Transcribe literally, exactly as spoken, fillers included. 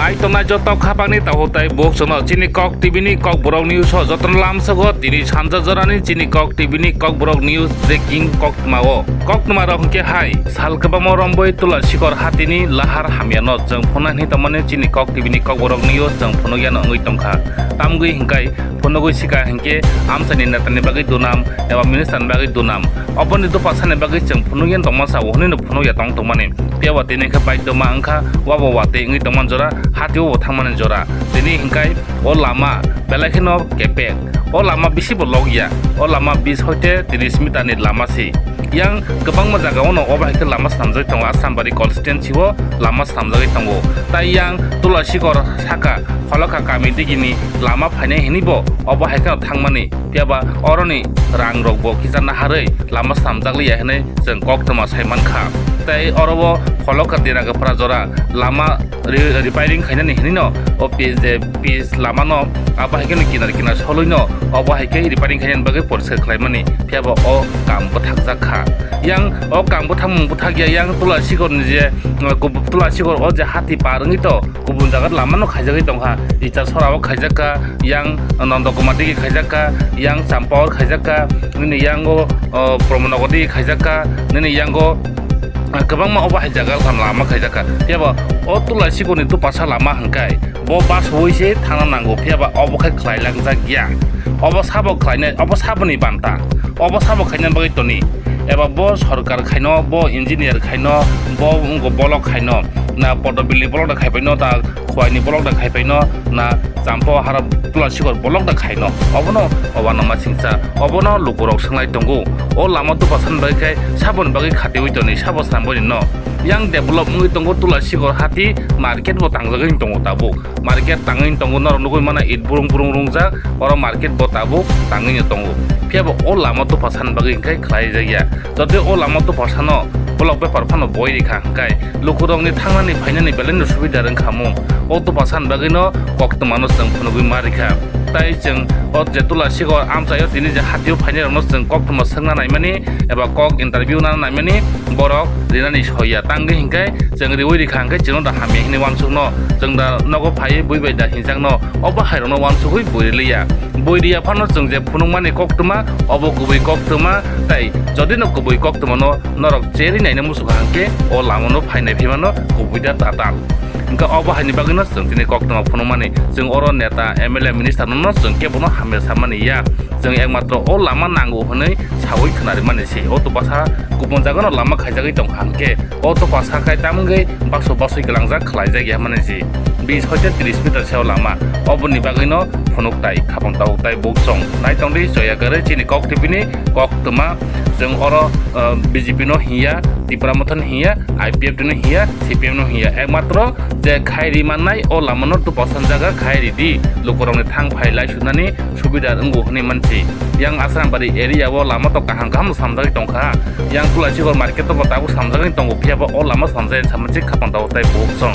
Ai tongnai joto khapangni tahu tai bok sono chini Kok T V ni Kokborok News o jotono lamsogo tini sanja jorani chini Kok T V ni Kokborok News breaking koktwma o. Koktwma rok hwnkhe hai, sal kwbangma romboi Tula Sikor hatini lahar hamyano chwng phunukna hwnwi tongmani chini Kok T V ni Kokborok News chwng phunukya no wngwi tongkha. Tamgwi hwnkhe phunugwi sika hwnkhe amchaini netani bagwi dunam eba minister ni bagwi dunam. Oboni dopha sani bagwi chwng phunukya tongma sao hwnwi no phunukya tong tongmani. Phiya ba tini khe baidoma wngkha, wabo watwi wngwi tongmani jora, hatio bo thangmani jora. Tini hwnkhe o lama belai kheno kepek. O lama bisi bo log ya. O lama bis hoite tris meter ni lama si. Yang kwbangma jaga o no obo hai khe lama swnamjagwi tongo, Asrambari constituency o lama swnamjagwi tongo. Tai yang Tula Sikor saka Kholokha kami digini lama phainai hwnwi bo obo hai kheno thangmani. Phiya ba oroni rang rok bo kisa naharwi lama swnamjak liya hwnwi chwng koktwma sai mankha. Tai oro o Kholokha Dera Gapra jora lama re-, repairing khainani hwnwi no o pi-, je pis lama no abo hai kheno kinar kinar solwi no obo hai khe repairing khainani bagwi poriskar khlaimani, phiya ba o kam bwthakjak kha. Yang o kam bwthakmung bwthak ya, yang Tula Sikor ni je, uh, kub-, Tula Sikor o je hati par wngwi to kubun jaga lama no khaijagwi tongkha, Icha Sora o khaijak kha, yang Nondo Kumar digi khaijak kha, yang Champawar khaijak kha, nini yang o, uh, Pramod Nagar digi khaijak kha, nini yang o, uh, kwbangma obo hai jaga lama khaijak kha. Phiya ba o Tula Sikor ni dopasa lama hwnkhe bo bus wi se thangna nango, phiya ba obo khe khlai langjak ya. Obo sabo khlainai, obo saboni banta, obo sabo khaina bagwi toni, eba bo sorkar khaino, bo engineer khaino, bo wngkha bolok khaino, na Potobili bolok da khaipaino, ta Khwaini bolok da khaipaino, na Champa Hara Tula Sikor bolok da khaino, obono obo no ma singsa, obono lukurok swnglai tongo. O lama dopha san bagwi khai saboni bagwi khatiwi toni, sabo samboni no. Yang develop wngwi tongo Tula Sikor hati, market bo tangjagwi tongo tabuk. Market tangwi tongo, norok nugwi mano it burung burung rungjak, oro market bo tabuk tangwi tongo. Phiya bo o lama dopha san bagwi hwnkhe khlai jakya. Jodi o lama dopha sano bolok bepar phano boi rikha hwnkhe lukurokni thangnani phainani belai no subida rwngkha mung. O dopha san bagwi no koktwma no chwng phunugwi ma rikha. Tai chwng o je Tula Sikor amchaio tini je hatio phainai rokno chwng koktwma swngna naimani eba kok interview nana naimani borok rinani soya. Tangwi hwnkhe chwng riwi rikha hwnkhe chwngno da hamya hinwi uansukno, chwng da nogo phaiwi bui bai da hinjakno, obo hairokno uansugwi bui riliya. Bui riya phano chwng je phunukmani koktwma, obo kubui koktwma, tai jodino kubui koktwmano norok cheri naina muchukha hwnkhe o lamano phainai phimano kubui da tatal. Hwnkhe obo haini bagwino chwng tini koktwma phunukmani, chwng oro neta, M L A, minister no chwng kebono hamya samani ya. Chwng ekmatro o lama nango hwnwi sawi khwnarimani se. O dopha sa kubun jagano lama khaijagwi tongkha hwnkhe o dopha sa khai tamungwi bakso baswi kwlangjak khlaijak ya hwnmani se. Bis hoite tris meter se o lama. Oboni bagwino phunuk tai, khapang tabuk tai buk chwng. Naitongdi choya kwrwi chini Kok T V ni koktwma. Chwng oro, uh, B J P no hiya, Tipra Motha no hiya, I P F T no hiya, C P M no hiya. Ekmatro je khairi mannai o lama no dopha san jaga khairi di, lukurokni thang phai lai sunani subida wngo hwnwi mansi. Yang Asrambari area o lama to kaham kaham samjagwi tongkha. Yang Tula Sikor market to bo tabuk samjagwi tongo, phiya bo o lama samjagwi samajik khapang tabuk tai buk chwng.